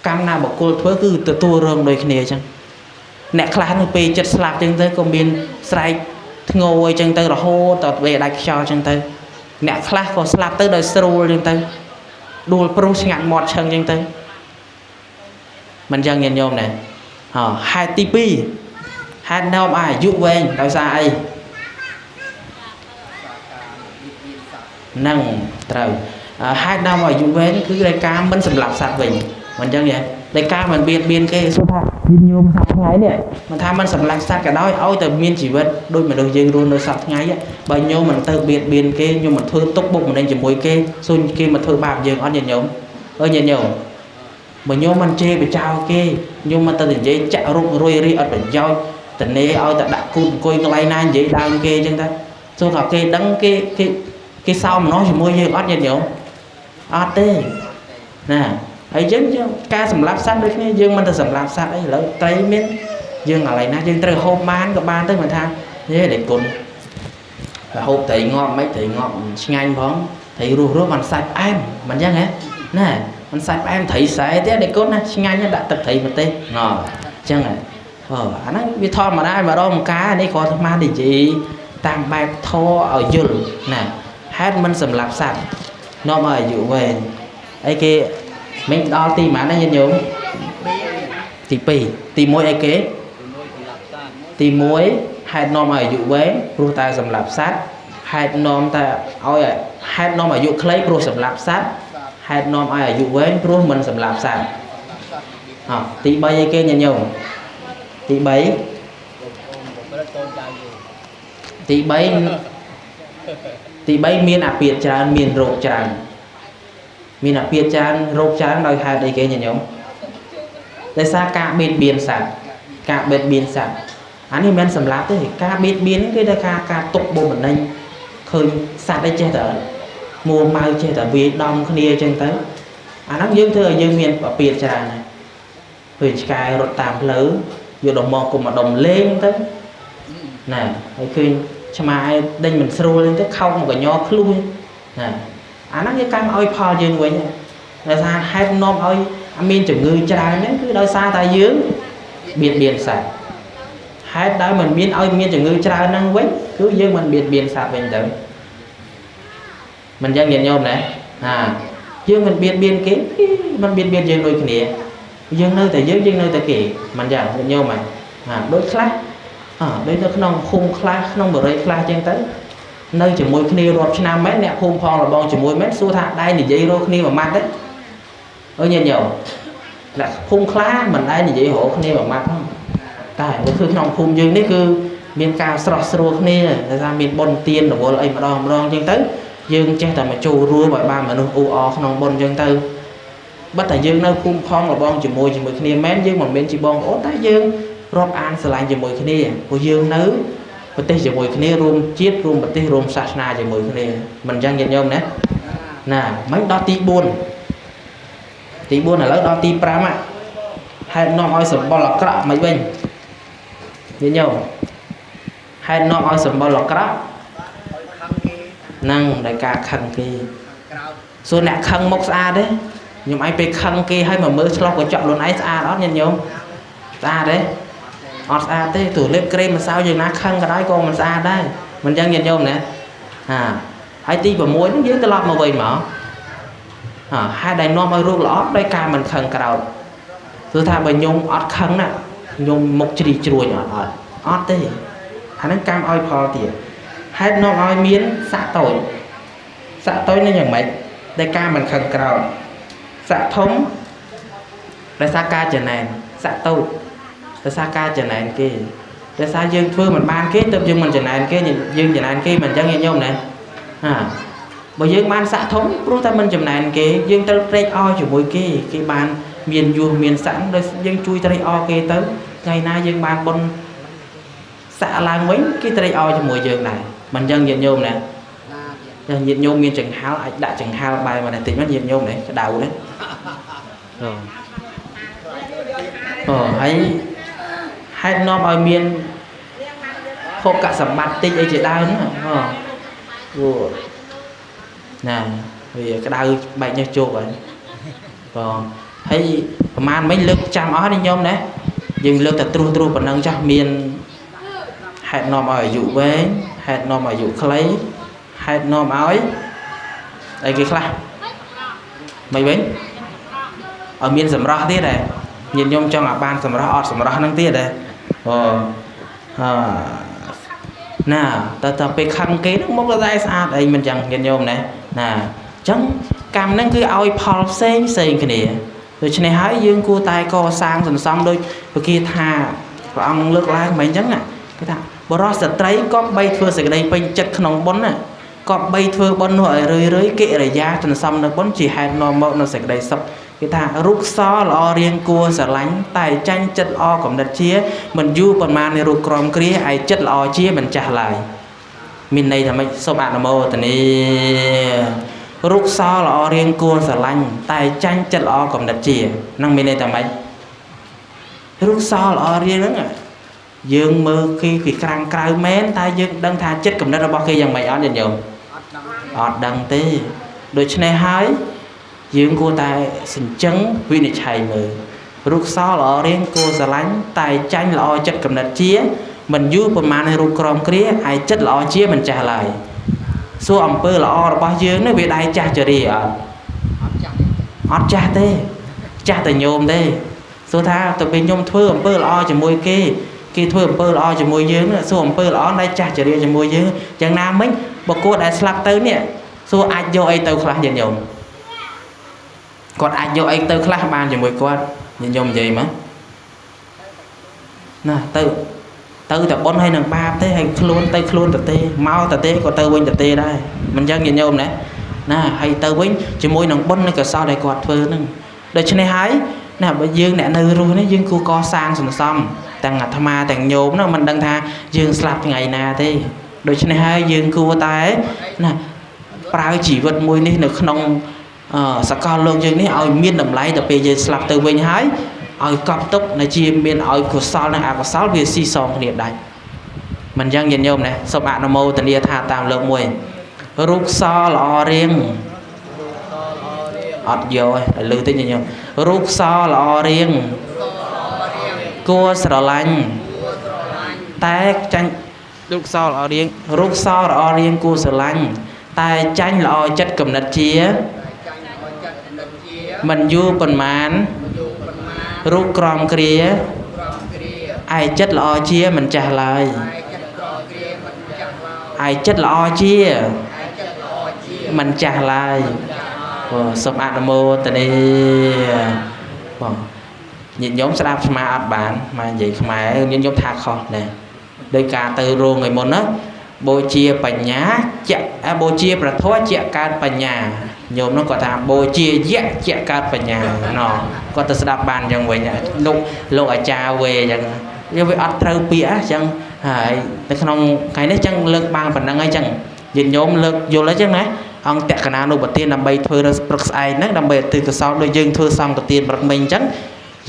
កម្មណាបុគ្គលធ្វើគឺទទួលរងដូចគ្នាអញ្ចឹងអ្នកខ្លះនៅពេលចិត្តស្លាប់អញ្ចឹងទៅក៏មានស្រែកធ្ងោអញ្ចឹងទៅរហូតដល់ពេលដាច់ខ្យល់អញ្ចឹងទៅអ្នកខ្លះក៏ស្លាប់ទៅដោយស្រួលអញ្ចឹងទៅដួលព្រុសឆ្ងាត់មាត់ឆឹងអញ្ចឹងទៅមិនចឹងញាតិញោមណាហេតុទី2ហេតុនាំឲ្យអាយុវែងដោយសារអីហ្នឹងត្រូវហេតុនាំឲ្យអាយុវែងគឺដោយការមិនសម្លាប់សត្វវិញមិនចឹងទេដោយការមិនបៀតបៀនគេសួរថាញាតិញោមសប្តាហ៍ថ្ងៃនេះមិនថាមិនសម្លាប់សត្វក៏ដោយឲ្យតែមានជីវិតដូចមនុស្សយើងរស់នៅសប្តាហ៍ថ្ងៃបើញោមមិនទៅបៀតបៀនគេញោមមិនធ្វើទុកបុកម្នេញជាមួយគេសួរគេមកធ្វើបាបយើងអត់ញាតិញោមអើញាតិញោមបើញោមមិនជេរបចោគេញោមមិនទៅនិយាយចាក់រុករុយរីអត់ប្រយោជន៍តនេឲ្យតែដាក់គូតអង្គុយកន្លែងណានិយាយដើមគេអញ្ចឹងទៅសួរថាគេដឹងគេគេគេសោមនោះជាមួយយើងអត់ញាតិញោមអត់ទេណាហើយយើងការសម្លាប់សត្វដូចគ្នាយើងមិនទៅសម្លាប់សត្វអីឥឡូវត្រីមានយើងកន្លែងណាយើងត្រូវហូបបានក៏បានទៅមិនថាហេដេគុណហូបត្រីងាប់មិនត្រីងាប់ឆ្ងាញ់ផងត្រីរស់រស់បានសាច់ផ្អែមមិនអញ្ចឹងហ៎ណាមិនសាច់ផ្អែមត្រីសែទេដេគុណណាឆ្ងាញ់ដាក់ទឹកត្រីម្ទេសណអញ្ចឹងហ៎អាហ្នឹងវាធម្មតាម្ដងម្កាលនេះគ្រាន់តែមកនិយាយតាមបែបធម៌ឲ្យយល់ណាហេតុមិនសម្លាប់សត្វនាំឲ្យអាយុវែងអីគេមិញដល់ទីប៉ុន្មានណាញាតិញោមទី2ទី1អីគេទី1ហេតុនាំឲ្យអាយុវែងព្រោះតែសម្លាប់សត្វហេតុនាំតែឲ្យហេតុនាំអាយុខ្លីព្រោះសម្លាប់សត្វហេតុនាំឲ្យអាយុវែងព្រោះមិនសម្លាប់សត្វទី3អីគេញាតិញោមទី3 ទី3ទី3មានអាពាធច្រើនមានរោគច្រើនមានអាពាធច្រើនរោគច្រើនដោយហេតុអីគេញាតិញោមដោយសារការបៀតបៀនសត្វការបៀតបៀនសត្វអានេះមិនមែនសម្លាប់ទេការបៀតបៀនគឺថាការទុកបុកម្នេញឃើញសត្វអីចេះតែមួម៉ៅចេះតែវាយដំគ្នាអញ្ចឹងទៅអាហ្នឹងយើងធ្វើឲ្យយើងមានអាពាធច្រើនហើយឃើញឆ្កែរត់តាមផ្លូវយកដុំមកគុំមកដុំលេងទៅណាហើយឃើញឆ្មាឯដេញមិនស្រួលទៅខោកមកកញ្ញឃ្លុះណាអាហ្នឹងវាកម្មឲ្យផលយើងវិញដោយសារហេតុនាំឲ្យមានជំងឺច្រើនហ្នឹងគឺដោយសារតែយើងបៀតបៀនសត្វហេតុដែលមិនមានឲ្យមានជំងឺច្រើនហ្នឹងវិញគឺយើងមិនបៀតបៀនសត្វវិញទៅមិនចឹងញាតិញោមណាហាយើងមិនបៀតបៀនគេមិនបៀតបៀនយើងដូចគ្នាយើងនៅតែយើងនៅតែគេមិនចឹងញាតិញោមហ៎ហាដូចខ្លះដូចនៅក្នុងភូមិខ្លះក្នុងបរិយាខ្លះចឹងទៅនៅជាមួយគ្នារាប់ឆ្នាំមែនអ្នកភូមិផងរបងជាមួយមែនសួរថាដែរនិយាយរកគ្នាមួយម៉ាត់ទេអើញាតិញោមអ្នកភូមិខ្លះមិនដែរនិយាយរកគ្នាមួយម៉ាត់ផងតែគឺក្នុងភូមិយើងនេះគឺមានការស្រស់ស្រួលគ្នាដោយសារមានបុណ្យទានរវល់អីម្ដងម្ដងចឹងទៅយើងចេះតែមកចូលរួមឲ្យបានមនុស្សអ៊ូអរក្នុងបុណ្យចឹងទៅបើតែយើងនៅភូមិផងរបងជាមួយគ្នាមែនយើងមិនមែនជាបងប្អូនតែយើងរាប់អានស្រឡាញ់ជាមួយគ្នាព្រោះយើងនៅប្រទេសជាមួយគ្នារួមជាតិរួមប្រទេសរួមសាសនាជាមួយគ្នាមិនអញ្ចឹងញាតិញោមណាណាមិនដល់ទី4ទី4ឥឡូវដល់ទី5ហេតុនាំឲ្យសម្បុរអាក្រក់មិនវិញញាតិញោមហេតុនាំឲ្យសម្បុរអាក្រក់ហ្នឹងដោយការខឹងគេសួរអ្នកខឹងមុខស្អាតទេខ្ញុំឯងពេលខឹងគេឲ្យមកមើលឆ្លោះកញ្ចក់ខ្លួនឯងស្អាតអត់ញាតិញោមស្អាតទេអត់ស្អាតទេទោះលេបក្រេមម្សៅយ៉ាងណាខឹងក៏ដោយក៏មិនស្អាតដែរមិនចឹងញាតិញោមណាហាហើយទី6ហ្នឹងយើងត្រឡប់មកវិញមកហេតុដែលនាំឲ្យរូបល្អដោយការមិនខឹងក្រោធគឺថាបើខ្ញុំអត់ខឹងណាខ្ញុំមុខជ្រីជ្រួញអត់ទេអាហ្នឹងកម្មឲ្យផលទៀតហេតុនាំឲ្យមានស័កតូចស័កតូចនឹងយ៉ាងម៉េចដោយការមិនខឹងក្រោធស័កធំដោយសារការចំណែនស័កតូចដោយសារការចំណែនគេដោយសារយើងធ្វើមិនបានគេទើបយើងមិនចំណែនគេយើងចំណែនគេមិនអញ្ចឹងញាតិញោមណាហាបើយើងបានស័កធំព្រោះតែមិនចំណែនគេយើងត្រូវត្រេកអរជាមួយគេគេបានមានយោះមានស័កដោយយើងជួយត្រេកអរគេទៅថ្ងៃណាយើងបានបុណ្យស័កឡើងវិញគេត្រេកអរជាមួយយើងដែរមិនអញ្ចឹងញាតិញោមណាញាតិញោមមានចង្ហាល់អាចដាក់ចង្ហាល់បែរមកបន្តិចមកញាតិញោមនេះក្តៅណាអូហើយហេតុនាំឲ្យមានភោគសម្បត្តិតិចអីជាដើមអូណាវាក្តៅបែកញើសជោគហើយបងហើយប្រហែលមិញលើកចាំអស់នេះញោមណាយើងលើកតែត្រួសត្រួសប៉ុណ្ណឹងចាស់មានហេតុនាំឲ្យអាយុវែងហេតុនាំឲ្យអាយុខ្លីហេតុនាំឲ្យអីគេខ្លះមិនវិញឲ្យមានសម្រស់ទៀតដែរញាតិញោមចង់ឲ្យបានសម្រស់អត់សម្រស់ហ្នឹងទៀតដែរអូណាតើពេលខឹងគេហ្នឹងមុខតែស្អាតអីមិនចឹងញាតិញោមណាណាអញ្ចឹងកម្មហ្នឹងគឺឲ្យផលផ្សេងផ្សេងគ្នាដូច្នេះហើយយើងគួរតែកសាងសន្សំដោយពគាថាព្រះអង្គលើកឡើងមិនអញ្ចឹងណាគេថាបរិសស្ត្រីក៏បីធ្វើសេចក្តីពេញចិត្តក្នុងបុណ្យណាក៏បីធ្វើបុណ្យនោះឲ្យរឿយរឿយកិរិយាសន្សំនៅបុណ្យជាហេតុនាំមកនូវសេចក្តីសុខគេថារូបសល្អរៀងគួរស្រឡាញ់តែចាញ់ចិត្តល្អកំណត់ជាមិនយូរប៉ុន្មាននៃរូបក្រមគ្រាឯចិត្តល្អជាមិនចាស់ឡើយមានន័យថាម៉េចសូមអនុមោទនារូបសល្អរៀងគួរស្រឡាញ់តែចាញ់ចិត្តល្អកំណត់ជាហ្នឹងមានន័យថាម៉េចរូបសល្អរៀងហ្នឹងយើងមើលគេគេក្រាំងក្រៅមែនតែយើងដឹងថាចិត្តកំណត់របស់គេយ៉ាងម៉េចអត់ញាតិញោមអត់ដឹងទេដូច្នេះហើយយើងគួរតែសញ្ជឹងវិនិច្ឆ័យមើលរូបសល្អរៀងគួរស្រឡាញ់តែចាញ់ល្អចិត្តកំណត់ជាមិនយូរប្រមាណឲ្យរូបក្រមគ្រាឯចិត្តល្អជាមិនចាស់ឡើយសួរអំពើល្អរបស់យើងនេះវាដែរចាស់ជរាអត់អត់ចាស់ទេចាស់តែញោមទេសួរថាទៅពេលញោមធ្វើអំពើល្អជាមួយគេគេធ្វើអំពើល្អជាមួយយើងសួរអំពើល្អដែរចាស់ជរាជាមួយយើងយ៉ាងណាមិញបុគ្គលដែលស្លាប់ទៅនេះសួរអាចយកអីទៅខ្លះញាតិញោមគាត់អាចយកអីទៅខ្លះបានជាមួយគាត់ញាតិញោមនិយាយមកណាទៅ ទៅតែបុណ្យហើយនឹងបាបទេហើយខ្លួនទៅខ្លួនទៅទេមកទៅទេក៏ទៅវិញទៅទេដែរមិនចឹងញាតិញោមណាណាហើយទៅវិញជាមួយនឹងបុណ្យនិងកុសលដែលគាត់ធ្វើហ្នឹងដូច្នេះហើយណាបើយើងអ្នកនៅរស់នេះយើងគួរកសាងសន្សំទាំងអាត្មាទាំងញោមហ្នឹងមិនដឹងថាយើងស្លាប់ថ្ងៃណាទេដូច្នេះហើយយើងគួរតែណាប្រើជីវិតមួយនេះនៅក្នុងសកលលោកយើងនេះឲ្យមានតម្លៃដល់ពេលយើងស្លាប់ទៅវិញហើយឲ្យកប់ទុកនៅជាមានឲ្យកុសលនិងអកុសលវាស៊ីសងគ្នាដាច់មិនចឹងញាតិញោមណាសូមអនុមោទនាថាតាមលោកមួយរូបសល្អរៀងអត់យកទេដល់លឺតិចញាតិញោមរូបសល្អរៀងគួរស្រឡាញ់តែចាញ់រូបសល្អរៀងរូបសល្អរៀងគួរស្រឡាញ់តែចាញ់ល្អចិត្តកំណត់ជាមិនយូរប៉ុន្មានរូបក្រំគ្រាឯចិត្តល្អជាមិនចាស់ឡើយឯចិត្តល្អជាមិនចាស់ឡើយបងសូមអនុមោទនាបងញាតិញោមស្ដាប់ស្មាអត់បានមកនិយាយខ្មែរញាតិញោមថាខុសដែរដោយការទៅរោងឯមុនណាបូជាបញ្ញាជាបូជាប្រធัวជាកើតបញ្ញាញោមនោះគាត់ថាបូជាយៈជាកើតបញ្ញាណោគាត់ទៅស្ដាប់បានអញ្ចឹងវិញលោកអាចារ្យវេអញ្ចឹងវាអត់ត្រូវពាក្យអញ្ចឹងហើយនៅក្នុងថ្ងៃនេះអញ្ចឹងលើកបានប៉ុណ្ណឹងហើយអញ្ចឹងញាតិញោមលើកយល់អញ្ចឹងណាអង្គតក្កណានុបទានដើម្បីធ្វើនៅព្រឹកស្អែកហ្នឹងដើម្បីឧទ្ទិសកុសលដូចយើងធ្វើសង្ឃទានព្រឹកមិញអញ្ចឹង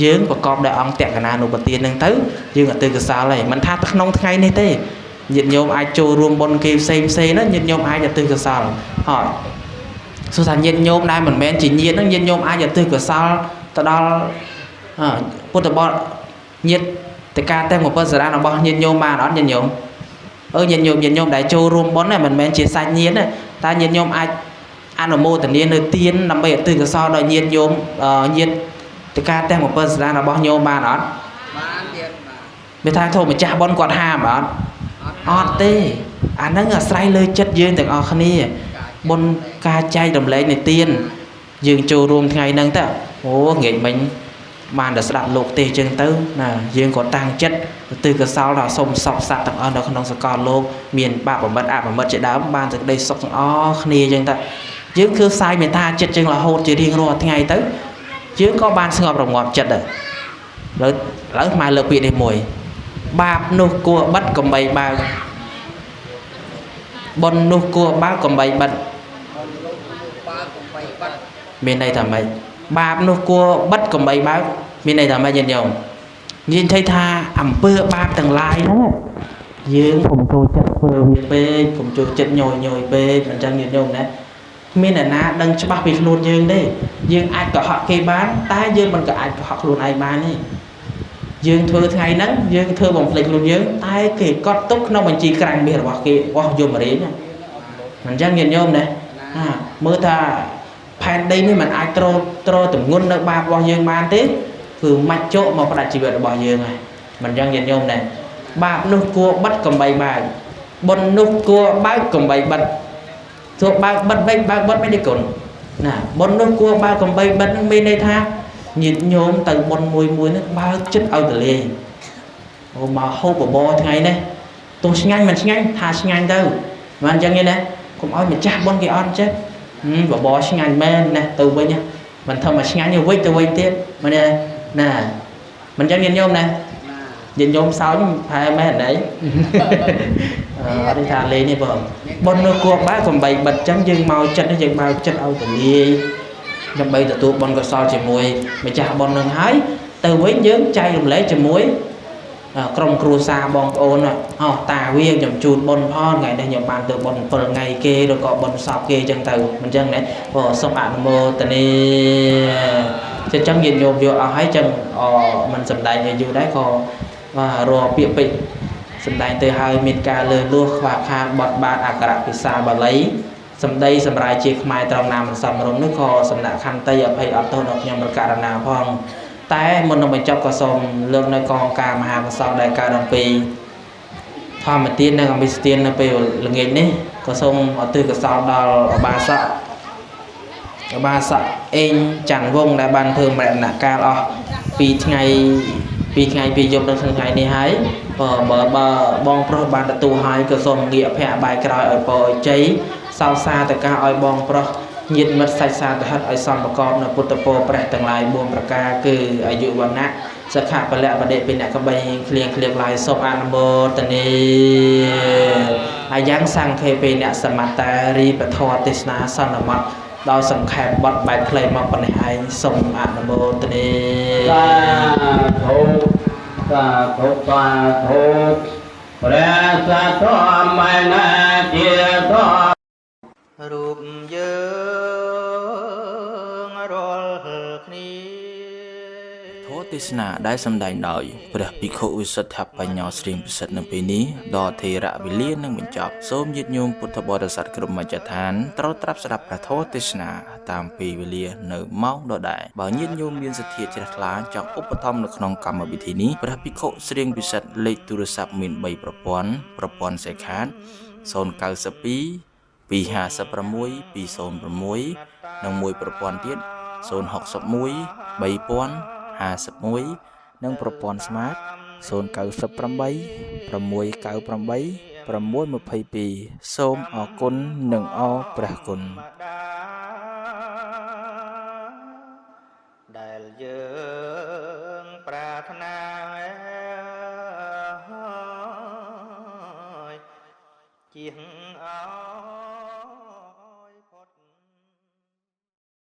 យើងប្រកបដោយអង្គតក្កណានុបទានហ្នឹងទៅយើងឧទ្ទិសកុសលហើយមិនថាក្នុងថ្ងៃនេះទេញាតិញោមអាចចូលរួមបុណ្យគេផ្សេងផ្សេងណាញាតិញោមអាចឧទ្ទិសកុសលហើយសួរថាញាតិញោមដែលមិនមែនជាញាតិហ្នឹងញាតិញោមអាចឧទ្ទិសកុសលទៅដល់ពុទ្ធបរិញាតិតកាទាំង7សារៈរបស់ញាតិញោមបានអត់ញាតិញោមញាតិញោមដែលចូលរួមបុណ្យមិនមែនជាសាច់ញាតិទេតែញាតិញោមអាចអនុមោទនានៅទានដើម្បីឧទ្ទិសកុសលដល់ញាតិញោមញាតិតកាទាំង7សារៈរបស់ញោមបានអត់ បានទៀតបាទ មានថាធម៌ម្ចាស់បុណ្យគាត់ហាមអត់អត់ទេអាហ្នឹងអាស្រ័យលើចិត្តយើងទាំងអស់គ្នាបុណ្យការចែករំលែកនៃទានយើងចូលរួមថ្ងៃហ្នឹងទៅអូងាកមិញបានតែស្ដាប់លោកទេអញ្ចឹងទៅណាយើងក៏តាំងចិត្តឧទ្ទិសកុសលដល់សូមសពសត្វទាំងអស់នៅក្នុងសកលលោកមានបាបមិត្តអបមិត្តជាដើមបានសេចក្តីសុខទាំងអស់គ្នាអញ្ចឹងទៅយើងគឺផ្សាយមេត្តាចិត្តយើងរហូតជារៀងរាល់ថ្ងៃទៅយើងក៏បានស្ងប់រងាប់ចិត្តដែរឥឡូវខ្មែរលើកពាក្យនេះមួយបាបនោះគួរបិទកំបីបើកបុណ្យនោះគួរបើកកំបីបិទមានន័យថាម៉េចបាបនោះគួរបិទកំបីបើកមានន័យថាម៉េចញាតិញោមនិយាយថាអំពើបាបទាំងឡាយហ្នឹងយើងកុំចូលចិត្តធ្វើវាពេកកុំចូលចិត្តញយញយពេកអញ្ចឹងញាតិញោមណាមានអ្នកណាដឹងច្បាស់ពីខ្លួនយើងទេយើងអាចកុហកគេបានតែយើងមិនក៏អាចកុហកខ្លួនឯងបានទេយើងធ្វើថ្ងៃហ្នឹងយើងធ្វើបំភ្លេចខ្លួនយើងតែគេកត់ទុកក្នុងបញ្ជីក្រាញ់មាសរបស់គេរបស់យមរាជអញ្ចឹងញាតិញោមណាមើលថាផែនដីនេះมันអាចទ្រទម្ងន់នៅបាបរបស់យើងបានទេគឺម៉ាច់ជោគមកផ្ដាច់ជីវិតរបស់យើងហើយមិនអញ្ចឹងញាតិញោមណាបាបនោះគួរបិទកំបីបើកបុណ្យនោះគួរបើកកំបីបិទទោះបើកបិទវិញបើកបិទមិនទេគុណណាបុណ្យនោះគួរបើកកំបីបិទនឹងមានន័យថាញាតិញោមទៅបុណ្យមួយមួយនេះបើកចិត្តឲ្យទលាយអូមកហូបបបរថ្ងៃនេះទោះឆ្ងាញ់មិនឆ្ងាញ់ថាឆ្ងាញ់ទៅមិនអញ្ចឹងទេណាកុំឲ្យម្ចាស់បុណ្យគេអត់ចិត្តបបរឆ្ងាញ់មែនណាទៅវិញមិនធម្មឆ្ងាញ់ទេវិញទៅវិញទៀតមែនទេណាមិនអញ្ចឹងញាតិញោមណាញាតិញោមសោចផែមែនអីអត់ទេថាលេងទេបងបុណ្យនោះគួរបើកកំបីបិទអញ្ចឹងយើងមកចិត្តយើងបើកចិត្តឲ្យទលាយដើម្បីទទួលបុណ្យកុសលជាមួយម្ចាស់បុណ្យនឹងហើយទៅវិញយើងចែករំលែកជាមួយក្រុមគ្រួសារបងប្អូនអោះតាវាខ្ញុំជូនបុណ្យផងថ្ងៃនេះខ្ញុំបានទៅបុណ្យ7ថ្ងៃគេឬក៏បុណ្យសពគេអញ្ចឹងទៅមិនអញ្ចឹងណាបងសូមអនុមោទនាអញ្ចឹងញាតិញោមយកអស់ហើយអញ្ចឹងមិនសំដែងឲ្យយូរដែរក៏រាល់ពាក្យពេចន៍សំដែងទៅហើយមានការលើលួសខ្វះខាតបទបាតអក្ខរភាសាបាលីសម្ដីសម្រាយជាខ្មែរត្រង់ណាមិនសមរម្យនោះក៏សំណាក់ខន្តីអភ័យអត់ទោសដល់ខ្ញុំប្រកាសណាផងតែមុននឹងបញ្ចប់ក៏សូមលើកនៅកងការមហាកុសលដែលកើតអំពីធម្មទាននិងអមិសទាននៅពេលល្ងាចនេះក៏សូមឧទ្ទិសកុសលដល់ឧបាសកអេងច័ន្ទវង្សដែលបានធ្វើមរណកាលអស់ពីថ្ងៃ ពីថ្ងៃពីយប់ដល់ថ្ងៃនេះហើយបើបើបើបងប្រុសបានទទួលហើយក៏សូមងាកភ័ក្របាយក្រោយឲ្យពរឲ្យជ័យសោសាតកាឲ្យបងប្រុសញាតិមិត្តសាច់សាទហិតឲ្យសមប្រកបនៅពុទ្ធពរព្រះទាំងឡាយ4ប្រការគឺអាយុវណ្ណៈសុខៈពលៈបដិពិនកបីគ្លៀងគ្លៀកឡាយសូមអនុមោទនាអាយ៉ាងសង្ឃេពេអ្នកសមតារីពធទេសនាសន្មតដោយសង្ខេបបទបែបខ្លីមកប៉ុណ្ណេះឯងសូមអនុមោទនា សាធុសាធុសាធុព្រះសទ្ធម្មណាជាធម៌ រូបយើងរាល់គ្នា ធម៌ទេសនាដែលសម្ដែងដោយព្រះភិក្ខុវិសុទ្ធបញ្ញោស្រៀងពិសិដ្ឋនៅពេលនេះដល់ថេរវេលានឹងបញ្ចប់សូមញាតិញោមពុទ្ធបរិស័ទគ្រប់មជ្ឈដ្ឋានត្រូវត្រាប់ស្ដាប់ព្រះធម៌ទេសនាតាមពេលវេលានៅម៉ោងដដែលបើញាតិញោមមានសទ្ធាជ្រះថ្លាចង់ឧបត្ថម្ភនៅក្នុងកម្មវិធីនេះព្រះភិក្ខុស្រៀងពិសិដ្ឋលេខទូរស័ព្ទមាន3ប្រព័ន្ធប្រព័ន្ធសេខាត092 256 206និងមួយប្រព័ន្ធទៀត061 3051និងប្រព័ន្ធ Smart 098 698 622សូមអរគុណនិងអរព្រះគុណ។